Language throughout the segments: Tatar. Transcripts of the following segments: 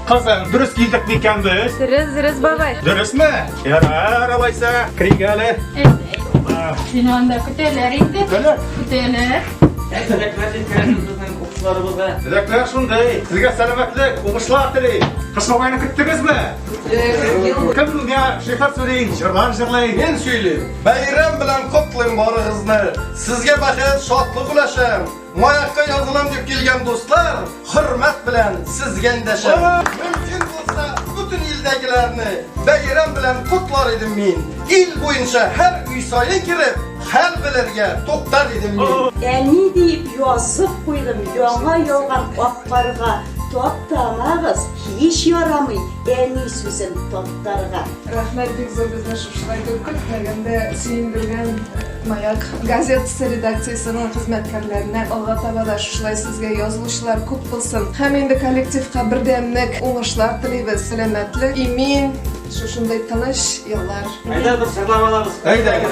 Кызым, дөрес килдек микән без? Дөрес, дөрес, бабай. Дөресме? Ярар, алайса, керик әле. Сине анда көтәләр инде. Көтәләр? Көтәләр. Теләкләр җиткерәсез безнең укучыларыбызга. Теләкләр шундый. Сезгә сәламәтлек, уңышлар телим. Кыш бабайны көттегезме? Кем миңа шигырь сөйли, җырлар җырлый? Мин сөйлим. Бәйрәм белән котлыйм барыгызны. Сезгә бәхет, шатлык өләшәм. Маякка язылам дип килгән дуслар, хөрмәт белән сезгә эндәшәм. Мөмкин булса, бөтен илдәгеләрне бәйрәм белән котлар идем мин. Ил буенча һәр өй саен кереп, хәл белергә туктар идем мин. Әни диеп язып куйдым яңа яуган ак карга, Таптамагыз, һич ярамый әни сүзен таптарга. Рәхмәт бик зур безне шушылай итеп көтмәгәндә сөендергән Маяк газетасы редакциясенең хезмәткәрләренә алга таба да шушылай сезгә язылучылар күп булсын. Һәм инде коллективка бердәмлек, уңышлар телибез. Сәламәтлек, имин, шушындый тыныч еллар. Әйдә бер җырлап алабыз. Әйдәгез.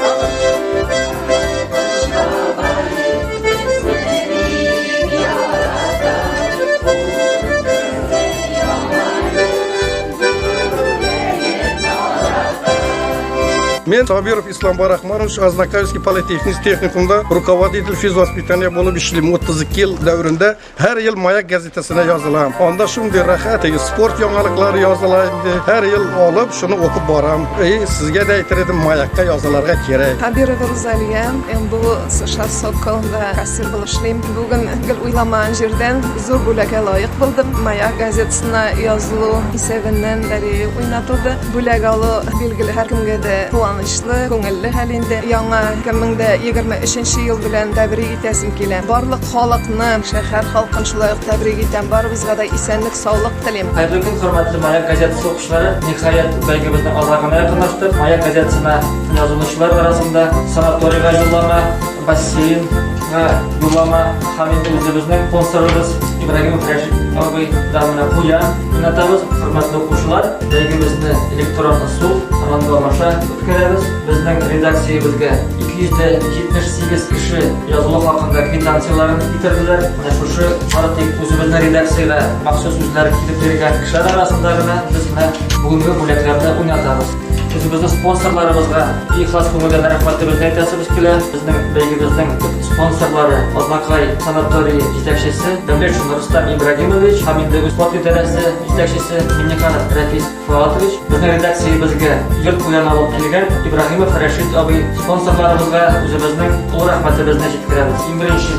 Мин Сабиров Исламбар Рахманович, Азнакаевский политехник техникумда руководитель физвоспитания булып эшлим. 32 ел дәверендә һәр ел Маяк газетасына язылам. Анда шундый рәхәт, теге спорт яңалыклары языла инде. Һәр ел алып, шуны укып барам. И сезгә дә әйтер идем, Маякка язылырга кирәк. Хабирова Рузалия, МБУ США Соколында кассир булып эшлим. Бүген гел уйламаган җирдән зур бүләккә лаек булдым. Маяк газетасына язылу исәбеннән лотерея уйнатылды. Бүләк алу, билгеле, һәркемгә дә куанычлы, күңелле хәл инде. Яңа 2023 ел белән тәбрик итәсем килә. Барлык халыкны, шәһәр халкын шулай ук тәбрик итәм. Барыбызга да исәнлек, саулык телим. Хәерле көн, хөрмәтле Маяк газетасы укучылары. Ниһаять, бәйгебезнең азагына якынлаштык. Маяк газетасына язылучылар арасында санаторийга юллама, бассейнга юллама һәм инде үзебезнең спонсорыбыз Ибрагимов Рәшит абый да менә куян уйнатабыз. Хөрмәтле укучылар, бәйгебезне электрон ысул рандом аша үткәрәбез. Безнең редакциябезгә 278 кеше язылу хакында квитанцияләрен китерделәр. Менә шушы бары тик үзебезнең редакциягә махсус үзләре килеп биргән кешеләр арасында гына без менә бүгенге бүләкләрне уйнатабыз. Үзебезнең спонсорларыбызга ихлас күңелдән рәхмәтебезне әйтәсебез килә. Безнең бәйгебезнең төп спонсорлары Азнакай санаторий җитәкчесе Дәүләтшин Рөстәм Ибрагимович һәм инде спорт идарәсе җитәкчесе Миннеханов Рәфис Фоатович. Безнең редакциябезгә йорт куян алып килгән Ибраһимов Рәшит абый спонсорларыбызга үзебезнең олы рәхмәтебезне җиткерәбез. Иң беренче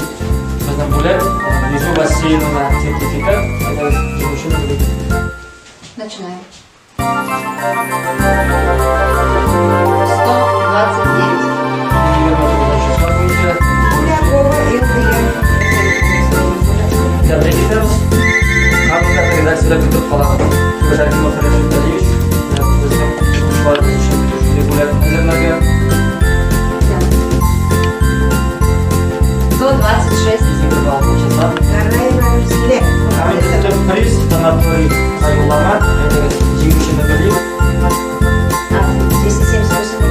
безнең бүләк йөзү бассейнына сертификат. Әйдәгез, җиңүчене белик. Начинаем. 129. Тәбрик итәбез. Һәм редакциядә көтеп калабыз. Рәхимов Рәшит Галиевич безнең укучыларыбыз өчен шундый бүләк әзерләгән. 126. 126 сан. Гараева Рузилә. Һәм инде төп приз санаторий юллама. Әйдәгез, җиңүчене белик. 278.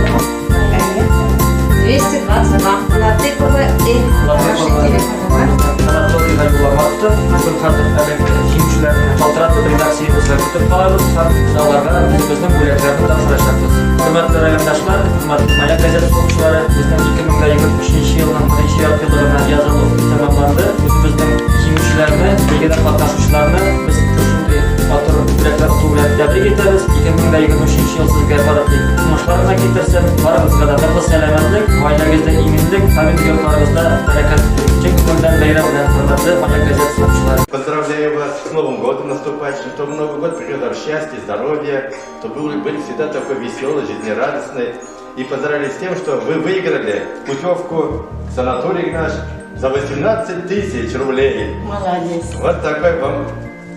222. Латыпова Эль. Хороший телефон бар. Санаторийга юллама отты. Бүген хәзер әлеге җиңүчеләрне шалтыратып, редакциябездә көтеп калабыз һәм аларга үзебезнең бүләкләрне тапшырачакбыз. Хөрмәтле райондашлар, хөрмәтле Маяк газетасы укучылары, безнең 2023 елның беренче яртыеллыгына язылу тәмамланды. Үзебезнең җиңүчеләрне, бәйгедә катнашучыларны без шушындый матур бүләкләр оту белән тәбрик итәбез. 2023 ел сезгә бары тик уңышлар гына китерсен. Барыгызга да ныклы сәламәтлек, гаиләгездә иминлек һәм инде йортларыгызда бәрәкәт телим. Чын күңелдән бәйрәм белән, хөрмәтле Маяк газетасы укучылары. Поздравляю вас с Новым годом наступающим, чтобы Новый год принес вам счастье, здоровье, чтобы вы были всегда такой веселый, жизнерадостный. И поздравляю с тем, что вы выиграли путевку в санаторий наш за 18 тысяч рублей. Молодец. Вот такой вам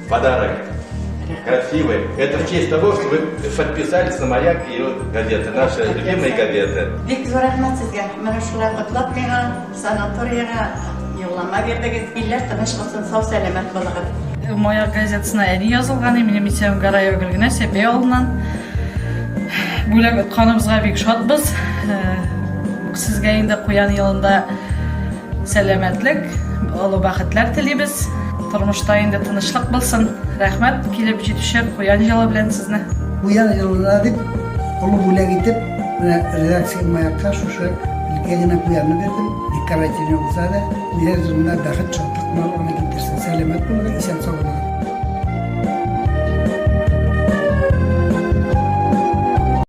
подарок. Красивый. Это в честь того, что вы подписались на «Маяк» и вот газеты, наши любимые газеты. Бик зур рәхмәт сезгә. Менә шулай котлап миңа санаториягә юллама бирдегез. Илләр тыныч булсын, сау сәламәт булыгыз. Маяк газетасына әни язылган, минем исемем Гараева Гөлгенә, Сәпәй авылыннан. Бүләк отканыбызга бик шатбыз. Сезгә инде куян елында сәламәтлек, олы бәхетләр телибез. Тормышта инде тынычлык булсын. Рәхмәт, килеп җитүче Куян җылы белән сезне. Куян җылына дип, олы бүләк итеп, менә редакция Маякка шушы өлкән генә куянны бирдем. Декоративный булса да, куян җылына бәхет, шатлык гына китерсен. Сәламәт булыгыз, исән-сау булыгыз.